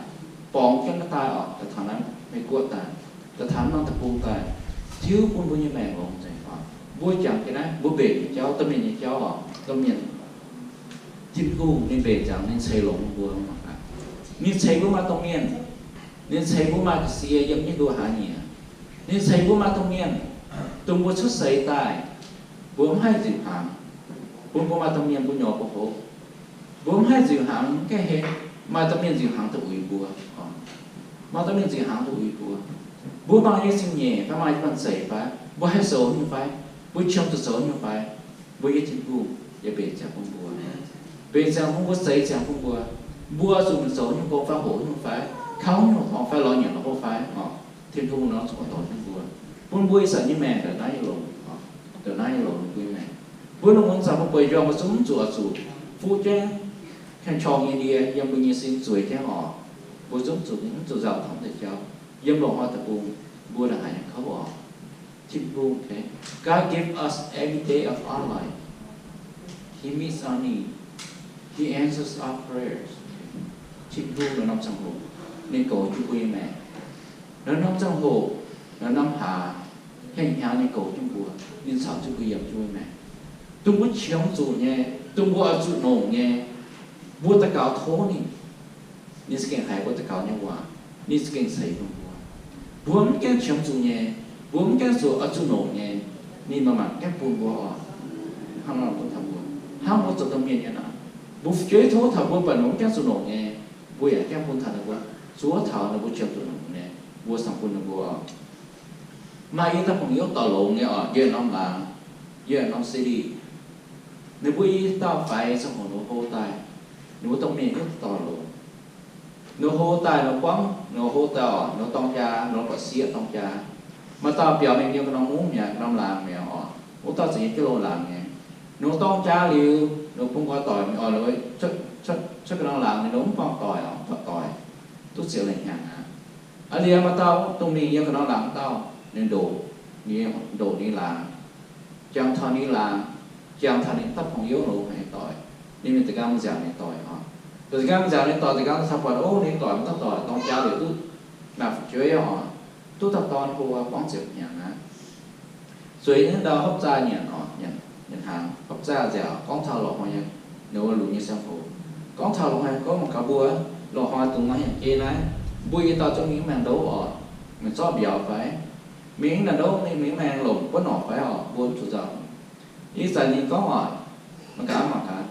borngz jienv daaih oc, daaih taux naaiv Meiv Guoqv daaih, daaih taux norm deic-bung daaih, tiuv bun mbuo nyei maengc longx nzengc oc. Mbuo jangx jienv naaiv, mbuo mbenc nyei jauv, domh mienh nyei jauv oc, domh mienh. Tin-Hungh ninh mbenc ziangx ninh ceix longx mbuo mangc gaax. Ninh ceix mbuo maaih domh mienh. Ninh ceix mbuo maaih ga'sie yiem jienv nduov hlaax nyieqc. Ninh ceix mbuo maaih domh mienh, dongh mbuo cuotv seix daaih, mbuo mv haih nziux hnaangx, bun mbuo maaih domh mienh mbuo nyorx mbuo hopv. Mbuo mv haih nziux hnaangx mv gaengh henv, maaih domh mienh nziux hnaangx daaih uix mbuo. Maaih domh mienh nziux hnaangx daaih uix mbuo. Mbuo mangc nyei zingh nyeic fai mangc nyei banh zeic fai, mbuo haih zoux nyei fai, mbuo qiemx zuqc zoux nyei fai, mbuo nyei Tin-Hungh yaac mbenc ziangx bun mbuo, mbenc ziangx bun mbuo, seix ziangx bun mbuo. Mbuo zuqc mingh zoux nyungc gong fai hoqc nyungc fai, kauv nyungc dorngx fai lorz nyanc lorz hopv fai, Tin-Hungh nor zuqc dorh jienv mbuo, bun mbuo ih zanc nyei maengc ndongc naaiv nyei longx, ndongc naaiv nyei longx mbuo nyei maengc. Mbuo lungh muonz zanc mbuo bueix njormh mbuo zungv mv zuqc oix zuqc fuqv jienv, ka'nqorngv nyei ndie yiem mbuo nyei sin zueiz jienv oc. Mbuo zungv zuqc, mv zuqc nzauh taux deix jauv, yiem loz-hnoi deic-bung, mbuo la'haiz nyei kouv oc. Tin-Hungh, okay? God give us every day of our life. He meets our need. He answers our prayers. Tin-Hungh naaiv norm ziangh hoc ninh goux jienv mbuo nyei maengc. Naaiv norm ziangh hoc, naaiv norm hlaax, hengh hnyangx ninh goux jienv mbuo, ninh caux jienv mbuo yiem jienv mbuo nyei maengc. Dongh mbuo qiemx zuqc nyei, dongh mbuo oix zuqc nongc nyei, mbuo daux gaux tov ninh, ninh za'gengh haiz mbuo daux gaux nyei waac, ninh za'gengh ceix bun mbuo. Mbuo mv gaengh qiemx zuqc nyei, mbuo mv gaengh zuqc oix zuqc nongc nyei, ninh manc-manc gaengh bun mbuo oc. Hnangv nor bun taux mbuo, hnangv mbuo zoux domh mienh nyei naaic, mbuo fu'jueiv tov taux mbuo, mv baac ninh mbuo mv gaengh zuqc nongc nyei, mbuo yaac gaengh bun taux ninh mbuo, zuov taux ninh mbuo qiemx zuqc nongc nyei, mbuo cingx bun ninh mbuo oc. Maaih yie dauh pong youv dorh longx nyei oc, yie norm laangz, yie norm city. Ninh mbuo i dauh faix ziangh hoc ninh hlo daaih, ninh mbuo domh mienh hiuv duqv dorh longx. Ninh hlo daaih, ninh buangv, ninh hlo daaih oc, ninh dorng jaa, ninh buatc sieqv dorng jaa. Maaih dauh biaux mingh yiem ga'norm mungv mi'aqv, ga'norm laangz mi'aqv oc. Wuov dauh za'gengh jienv loz-laangz nyei. Ninh dorng jaa liuz, ninh bun nqoi doic mingh oc, ninh cuotv ga'norm laangz, ninh mv buangh doic oc, mv buatc doic, duqv ziouc lengc hnyangx aqv. Aa liuz maaih dauh dongh mingh yiem ga'norm laangz wuov dauh, ninh ndoqc, ninh ndoqc ninh laangz, jangx taux ninh laangz, jangx taux ninh dauh pong youv loz-hnoi nyei doic, ninh mingh da'nqaang nziaauc ninh doic oc. Da'nqaang nziaauc ninh doic, da'nqaang caux buatc, ov, ninh doic mv dauh doic dorng jaa liuz duqv naaic fu'jueiv oc, duqv dauh dorn hlo buangv ziepc hnyangx aqv. Zueiz naaiv ndau hopv zaah nyanc oc, nyanc hnaangx, hopv zaah nziaauc, gorngv taux loz-hnoi nyei, ninh wuov lunx nyei ziangh hoc, gorngv taux loz-hnoi gorngv mangc gaax mbuo loz-hnoi dungx maiv hnyangx-jeiv naaiv, mbuo i dauh zungv mingh maengx ndouv oc, mingh zorqv mbiauz fai, mingh naaic ndouv, mingh maengx lomc buonv norqc fai oc, mbuo zuqc nzauh. Ih zanc ninh gorngv oc, mangc gaax, mangc gaax,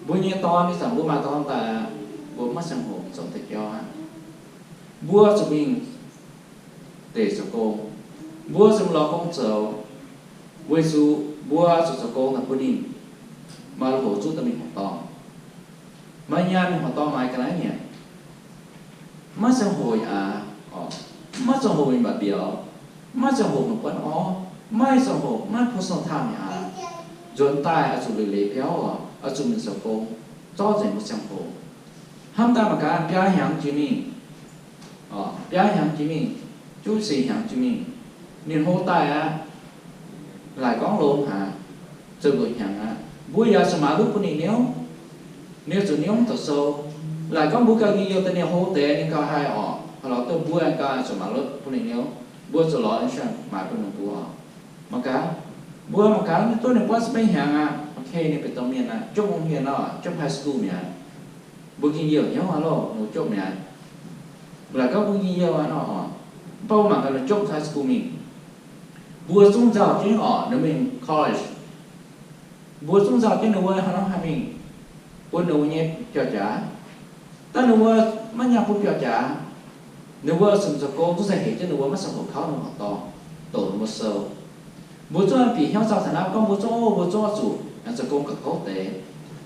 mbuo nyei dorn, ih zanc mbuo maaih dorn daaih, mbuo maiv ziangh hoc mingh zoux deix jauv aqv. Mbuo zuqc mingh deic zoux gong. Mbuo zuqc lorz gong zoux, weic zuqc mbuo zuqc zoux gong naaic bun ninh. Maaih lui-houx zuqv dorh mingh hmuangx dorngh. Maaih nyaanh mingh hmuangx dorngh maaiz ga'naaiv nyanc. Maiv ziangh hoc aax, maiv ziangh hoc mingh mbatc mbiauz, maiv ziangh hoc mingh buonv orv. Maiv ziangh hoc, maiv personal time mi'aqv. Nzuonx daaih oix zuqc leiz-leiz biauv oc, oix zuqc mingh zoux gong, zorqv nzengc mbuo ziangh hoc. Hnamv daaih mangc gaax, biaa hnyangx jiex mingh, biaa hnyangx jiex mingh, juqv sic hnyangx jiex mingh, ninh hlo daaih aqv. Laaic gorngv longx haic, ziepc luoqc hnyangx aqv. Mbuo yaac zuqc maaiz lutv bun ninh niouv. Ninh zuqc niouv doqc sou. Laaic gorngv mbuo gauh njien-youh daaih ninh hlo deix, ninh gauh haih orqc, haaix lorz duqv mbuo gauh zuqc maaiz lutv bun ninh niouv. Mbuo zuqc lorz insurance maaiz bun ninh mbuo. Mangc gaax, mbuo mangc gaax, duqv ninh buatc ziepc betv hnyangx aqv, ok, ninh benx domh mienh aqv, jopv hungh hienh nor, jopv high school mi'aqv. Mbuo njien-youh hnyouv aqv loh, ninh jopv mi'aqv. Laaic gorngv mbuo njien-youh aqv nor, mv baac mbuo mangc gaax ninh jopv high school mingh, mbuo zungv nzauh jienv orqc, ninh mingh college. Mbuo zungv nzauh jienv ninh wuov hnangv nor haih mingh bun ninh wuov nyei biauv-jaax. Daaih ninh wuov maiv nyaanh bun biauv-jaax, ninh wuov zuqc zoux gong, zungv se hec jienv ninh wuov maiv ziangh hoc kauv ninh horqc dorngh, doqc ninh wuov sou. Mbuo zungv bieqc hnyouv nzauh taux naaiv, gorngv mbuo zungv, mbuo zungv oix zuqc zoux gong gauh kouv deix,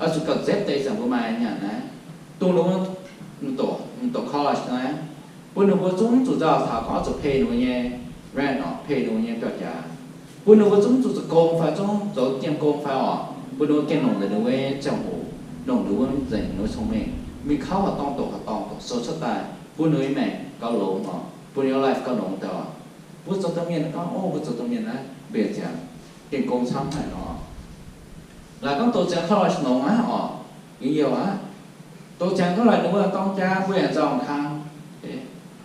oix zuqc gauh nzetv deix zanc mbuo maaih nyaanh naaiv, dongh ninh wuov, ninh doqc college naaiv, bun ninh mbuo zungv zuqc nzauh taux gorngv oix zuqc pay ninh mbuo nyei rent orqc, pay ninh mbuo nyei biauv-jaax, bun ninh mbuo zungv zuqc zoux gong fai zungv zoux jiem gong fai orqc, bun ninh mbuo gengh longc deix ninh mbuo nyei ziangh hoc, longc ninh mbuo nzengc ninh mbuo cong-mengh mingh kauv horqc dorngh, doqc horqc dorngh, doqc sou cuotv daaih, bun ninh mbuo nyei maengc gauh longx orqc, bun ninh mbuo life gauh longx deix orqc. Mbuo zoux domh mienh gorngv, o, mbuo zoux domh mienh naaiv mbenc ziangx, gengh gong camv haic nor. Laaic gorngv douz ziangx college longx aqv orqc, njien-youh aqv. Douz ziangx college ninh mbuo dorng jaa, mbuo yaac nzauh kang.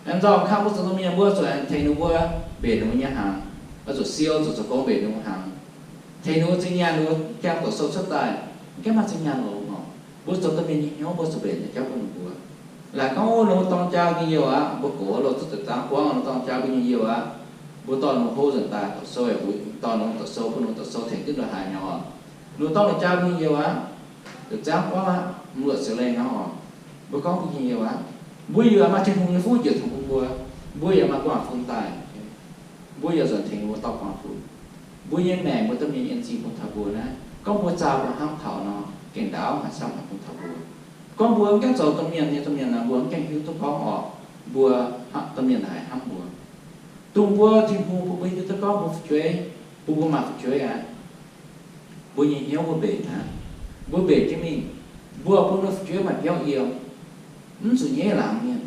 Aengx nzauh kang mbuo zoux domh mienh mbuo zuqc aengx tengx ninh mbuo mbenc ninh mbuo nyei hnaangx, oix zuqc siou, zuqc zoux gong mbenc ninh mbuo hnaangx, tengx ninh mbuo zinh nyaanh, ninh mbuo jangx doqc sou cuotv daaih, mv gaengh maaih zinh nyaanh longx orqc. Mbuo zoux domh mienh nyei hnyouv mbuo zuqc mbenc nyei jauv bun ninh mbuo. Laaic gorngv, o, ninh mbuo dorng jaa njien-youh aqv, mbuo gox loz zuqc daaih zaangv buangv ninh dorng jaa mbuo njien-youh aqv. Mbuo dorh ninh mbuo hlo nzengc daaih doqc sou, dorh ninh mbuo doqc sou, bun ninh mbuo doqc sou tengx jienv ndongc haaix nyei orqc. Ninh mbuo dorh ninh jaa mbuo njien-youh aqv, zaangv buangv aqv, mv luoqc siou lengh aqv orqc. Mbuo gorngv mbuo njien-youh aqv. Mbuo yaac maaih Tin-Hungh nyei fuqv njiec tengx bun mbuo. Mbuo yaac maaih gu'nguaaz-fun daaih. Mbuo yaac nzuonx tengx mbuo dorh gu'nguaaz-fun. Mbuo nyei maengc, mbuo domh mienh nyei en zingh bun taux mbuo naaiv, gorngv mbuo zaah mbuo hnamv taux nor, gengh ndaauv haaix camv haic bun taux mbuo. Gorngv mbuo mv gaengh zoux domh mienh nyei domh mienh nor, mbuo mv gaengh hiuv duqv gorngv orqc, mbuo domh mienh haiz hnamv mbuo. Dongh mbuo Tin-Hungh bun mbuo hiuv duqv gorngv mbuo fu'jueiv, bun mbuo maaih fu'jueiv aqv. Mbuo nyei hnyouv mbuo mbenc aqv. Mbuo mbenc jienv mingh, mbuo bun mbuo fu'jueiv maaih biauv yiem, mv zuqc nyaiv laangz mienh,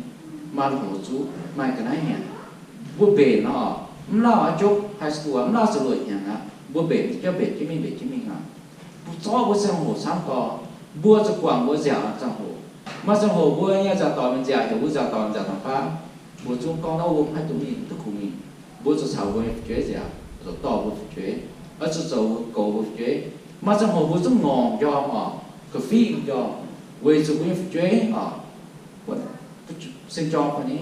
maaih loz-zuqv, maaih ga'naaiv nyanc. Mbuo mbenc nor, mv lauh aqv, jopv high school aqv, mv lauh ziepc luoqc hnyangx aqv, mbuo mbenc jauv mbenc jienv mingh, mbenc jienv mingh aqv. Mbuo zorqv mbuo ziangh hoc camv gorx, mbuo zuqc guangc mbuo nziaauc ziangh hoc. Maaih ziangh hoc mbuo nyei nziaauc dorngx mingh nziaauc, heuc mbuo nziaauc dorngx nziaauc taux faav, mbuo zungv gorngv naaiv, mbuo mv haih duqv mingh, duqv kungx mingh. Mbuo zuqc caux mbuo nyei fu'jueiv nziaauc, zuqc dorh mbuo fu'jueiv, oix zuqc zoux goux mbuo fu'jueiv. Maaih ziangh hoc mbuo zungv ngorc njormh orqc, ga'fiev njormh, weic zuqc mbuo nyei fu'jueiv orqc, sin jorm fai ni,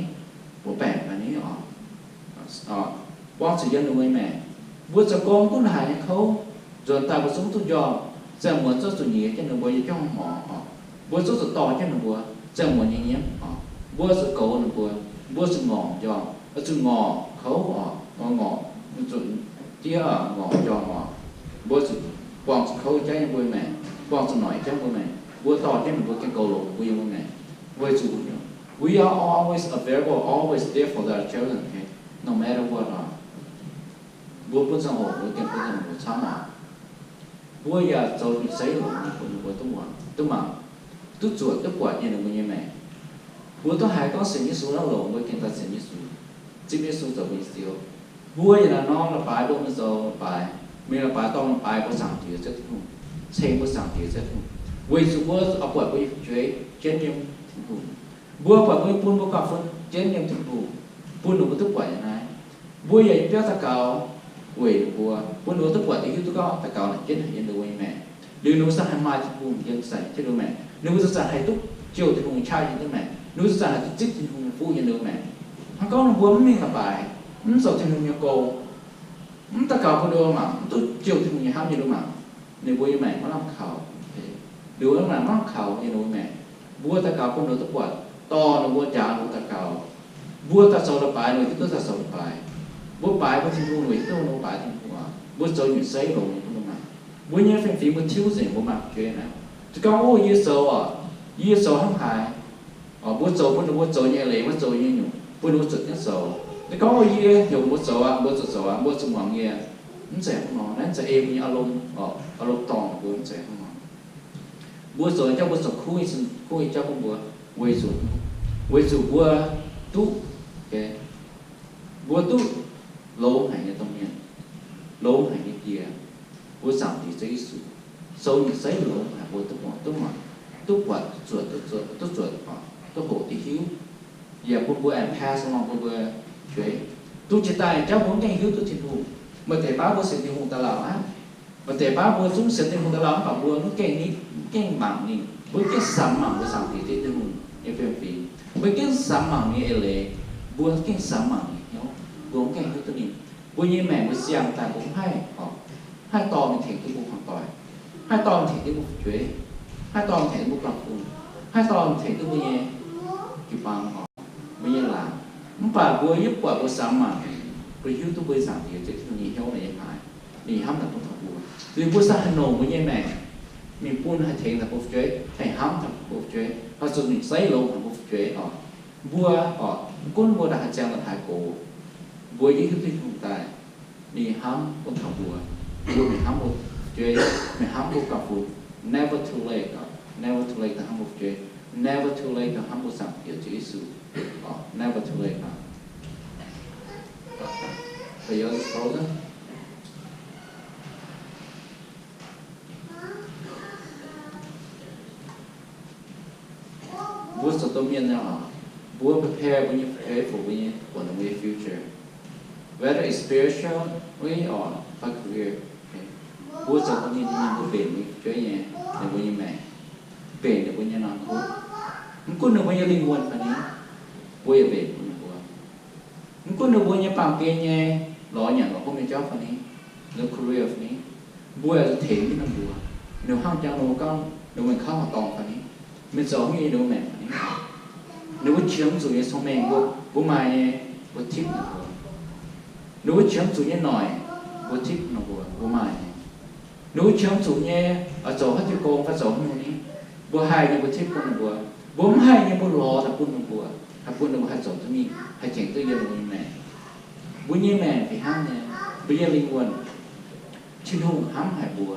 mbuo baengc fai ni orqc, buangh zuqc yiem ninh mbuo nyei maengc. Mbuo zoux gong duqv haic nyei kouv, nzuonx daaih mbuo zungv duqv njormh, ziangh muonz zungv zuqc nyiex jienv ninh mbuo nyei jauv hmorx orqc. Mbuo zungv zuqc dorh jienv ninh mbuo ziangh muonz nyei nyiemv orqc. Mbuo zuqc goux ninh mbuo, mbuo zuqc ngorc njormh, zuqc ngorc kouv orqc, ngorc, zuqc diev ngorc njormh orqc. Mbuo zuqc buangh zuqc kouv jaiv yiem mbuo maengc, buangh zuqc noic jaiv mbuo maengc. Mbuo dorh jienv ninh mbuo gengh goux longx mbuo yiem mbuo maengc. Weic zuqc we are always available, always there for our children, okay? No matter what orqc. Mbuo bun ziangh hoc, mbuo gengh bun ziangh hoc camv orqc. Mbuo yaac zoux nyutc seix longx bun ninh mbuo duqv muangx, duqv mangc, duqv zuoqc, duqv buatc nyei ninh mbuo nyei maengc. Mbuo duqv haiz gorngv sienx Yesu naaiv longx, mbuo gengh daaih sienx Yesu, zipv Yesu zoux mbuo nyei Ziouv. Mbuo yaac naaiv norm la'baaix mbuo mingh zoux la'baaix, mingh la'baaix dorng la'baaix mbuo Zaangc Diex Ziouv Tin-Hungh, ceng mbuo Zaangc Diex Ziouv Tin-Hungh, weic zuqc mbuo oix buatc mbuo nyei fu'jueiv jienv yiem Tin-Hungh. Mbuo buatc mbuo nyei bun mbuo guangc fun jienv yiem Tin-Hungh, bun ninh mbuo duqv buatc yiem naaiv. Mbuo yaac yiem biauv daux gaux weic ninh mbuo, bun ninh mbuo duqv buatc, duqv hiuv duqv gorngv daux gaux naaic jienv haic yiem ninh mbuo nyei maengc. Liuz ninh mbuo za'gengh haih maaih Tin-Hungh yiem, za'gengh jienv ninh mbuo maengc. Ninh mbuo za'gengh haih duqv jouh Tin-Hungh nyei qaqv yiem ninh mbuo maengc. Ninh mbuo za'gengh haih duqv zipv Tin-Hungh nyei fuqv yiem ninh mbuo maengc. Hnangv gorngv ninh mbuo mv mingh la'baaix, mv zoux Tin-Hungh nyei gong, mv daux gaux bun ninh mbuo mangc, mv duqv jouh Tin-Hungh nyei hnamv yiem ninh mbuo maengc, ninh mbuo nyei maengc maiv lamh kaux. Ninh mbuo nyei maengc maiv lamh kaux yiem ninh mbuo maengc. Mbuo daux gaux bun ninh mbuo duqv buatc, dorh ninh mbuo, njaaux ninh mbuo daux gaux. Mbuo daaih zoux la'baaix, ninh mbuo hiuv duqv daaih zoux la'baaix. Mbuo baaix mbuo Tin-Hungh, ninh mbuo hiuv duqv mbuo baaix Tin-Hungh. Mbuo zoux nyutc seix longx nyei bun ninh mbuo maengc. Mbuo nyei fiem-fingx mbuo tiuv nzengc, mbuo maaih fu'jueiv naaiv. Za'gengh gorngv, o, yie zoux oc, yie zoux hnangv haaix, mbuo zoux bun ninh mbuo zoux nyei eix leiz, mbuo zoux nyei nyungc, bun ninh mbuo zuotc jienv zoux. Za'gengh gorngv, o, yie heuc mbuo zoux aqv, mbuo zuqc zoux aqv, mbuo zuqc muangx yie. Mv zeiz hnangv nor. Naaiv mv zeiz ei mbuo nyei อารมณ์, อารมณ์ dorngc mbuo, mv zeiz hnangv nor. Mbuo zoux jauv mbuo zoux kuv, kuv jauv bun mbuo, weic zuqc, weic zuqc mbuo duqv, mbuo duqv longx haic nyei domh mienh, longx haic nyei jiex, mbuo Zaangc Diex Ziouv Yesu, sou ninh zeiv longx haic mbuo duqv muangx, duqv muangx, duqv buatc, duqv zuotc, duqv zuotc, duqv hoqc, duqv hiuv. Yaac bun mbuo aengx pass along bun mbuo fu'jueiv. Dongh jiex daaih jauv mbuo mv gaengh hiuv duqv Tin-Hungh. Maaih deix baav mbuo sienx Tin-Hungh daaih lauh aqv. Maaih deix baav mbuo zungv sienx Tin-Hungh daaih lauh mv baac mbuo mv gaengh, mv gaengh mangc ninh, mbuo mv gaengh samx mangc mbuo Zaangc Diex Tin-Hungh nyei fiem-fingx, mbuo mv gaengh samx mangc ninh nyei eix leiz, mbuo mv gaengh samx mangc ninh hnyouv, mbuo mv gaengh hiuv duqv ninh. Mbuo nyei maengc mbuo siang daaih mbuo mv haih, mv haih dorh ninh tengx duqv mbuo hmuangv doic, mv haih dorh ninh tengx duqv mbuo fu'jueiv, mv haih dorh ninh tengx duqv mbuo gauh fun, mv haih dorh ninh tengx duqv mbuo nyei jiu-baang oc, mbuo nyei laangz. Mv baac mbuo yiem buatc mbuo samx mangc, mbuo hiuv duqv mbuo Zaangc Diex Ziouv Tin-Hungh nyei hnyouv naaic nyei haaix, ninh hnamv daaih bun taux mbuo. Liuz mbuo se haih longc mbuo nyei maengc mingh bun haih tengx daaih mbuo fu'jueiv, haih hnamv daaih mbuo fu'jueiv, haih zuqc ninh zeiv longx haic mbuo fu'jueiv oc. Mbuo oc, mv gunv mbuo daaih haih ziangh daaih haaix gox, mbuo yiem hiuv duqv Tin-Hungh daaih, ninh hnamv bun taux mbuo, mbuo mingh hnamv mbuo fu'jueiv, mingh hnamv mbuo gauh fun. Never too late oc, never too late daaih hnamv mbuo fu'jueiv, never too late daaih hnamv mbuo Zaangc Diex Ziouv Yesu oc, never too late oc. Mbuo zoux domh mienh nor, mbuo prepare mbuo nyei fu'jueiv for mbuo nyei, for the future, whether it's spiritually or for career. Mbuo zoux domh mienh nyei mienh, mbuo mbenc mbuo nyei fu'jueiv nyei, ninh mbuo nyei maengc, mbenc ninh mbuo nyei norm kuv. Mv gunv ninh mbuo nyei lingh wuonh fai ni, mbuo yaac mbenc bun ninh mbuo. Mv gunv ninh mbuo nyei baamh gen nyei lorz nyanc lorz hopv nyei jauv fai ni, ninh career fai ni, mbuo yaac zuqc tengx jienv ninh mbuo. Ninh hnangv jangx ninh mbuo gorngv ninh mbuo mingh kauv horqc dorngh fai ni, mingh zoux haaix nyungc ninh mbuo maengc fai ni, ninh mbuo qiemx zuqc nyei cong-mengh mbuo, mbuo maaih nyei, mbuo tipv ninh mbuo. Ninh mbuo qiemx zuqc nyei noic, mbuo tipv ninh mbuo, mbuo maaih nyei. Ninh mbuo qiemx zuqc nyei, zoux haaix diuh gong fai zoux haaix nyungc ni, mbuo haih nyei mbuo tipv bun ninh mbuo. Mbuo mv haih nyei mbuo lorz daaih bun ninh mbuo, haih bun ninh mbuo haih zoux duqv mingh, haih tengx duqv yiem mbuo nyei maengc. Mbuo nyei maengc fih hnangv nyei, mbuo nyei lingh wuonh, Tin-Hungh hnamv haic mbuo,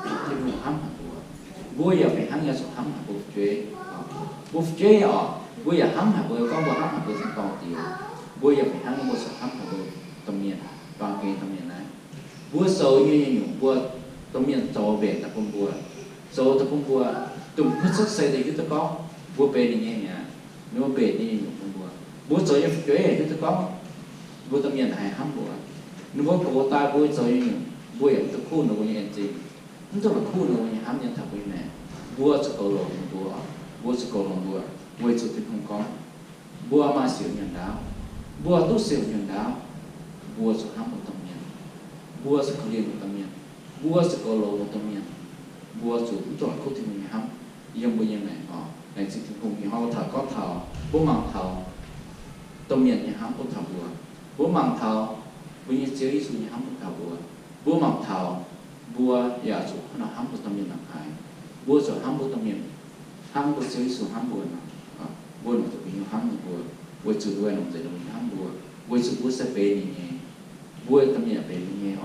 Tin-Hungh hnamv haic mbuo. Mbuo yaac fih hnangv nyei zuqc hnamv haic mbuo fu'jueiv. Mbuo fu'jueiv oc, mbuo yaac hnamv haic mbuo, gorngv mbuo hnamv haic mbuo tin-dorngh diex, mbuo yaac fih hnangv nyei mbuo zuqc hnamv haic mbuo domh mienh, baamh gen domh mienh naaiv. Mbuo zoux nyei nyungc mbuo domh mienh zoux mbenc daaih bun mbuo, zoux daaih bun mbuo, dongh mbuo cuotv seix daaih hiuv duqv gorngv mbuo benx ninh nyei mi'aqv. Ninh mbuo mbenc nyei nyungc bun mbuo. Mbuo zoux nyei fu'jueiv hiuv duqv gorngv mbuo domh mienh haih hnamv mbuo. Ninh mbuo gox daaih mbuo zoux nyei nyungc, mbuo yaac mv duqv kuv ninh mbuo nyei en zingh, mv duqv la'kuqv ninh mbuo nyei hnamv nyei taux mbuo nyei maengc. Mbuo zuqc goux longx ninh mbuo, mbuo zuqc goux longx mbuo, weic zuqc Tin-Hungh gorngv, mbuo maaih siouc nyanc ndaauv, mbuo duqv siouc nyanc ndaauv, mbuo zuqc hnamv mbuo domh mienh, mbuo zuqc korv-lienh mbuo domh mienh, mbuo zuqc goux longx mbuo domh mienh, mbuo zuqc mv duqv la'kuqv Tin-Hungh nyei hnamv yiem mbuo nyei maengc oc. Laengz zingh Tin-Hungh. Ih hnoi mbuo taux gorngv taux, mbuo mangc taux domh mienh nyei hnamv bun taux mbuo, mbuo mangc taux mbuo nyei Ziouv Yesu nyei hnamv bun taux mbuo, mbuo mangc taux mbuo yaac zuqc hnangv nor hnamv mbuo domh mienh la'haaix. Mbuo zuqc hnamv mbuo domh mienh hnangv mbuo Ziouv Yesu hnamv mbuo nor. Mbuo nor zuqc bieqc hnyouv hnamv ninh mbuo, weic zuqc ninh mbuo nongc nzengc ninh mbuo hnamv mbuo, weic zuqc mbuo se benx ninh nyei, mbuo domh mienh benx ninh nyei.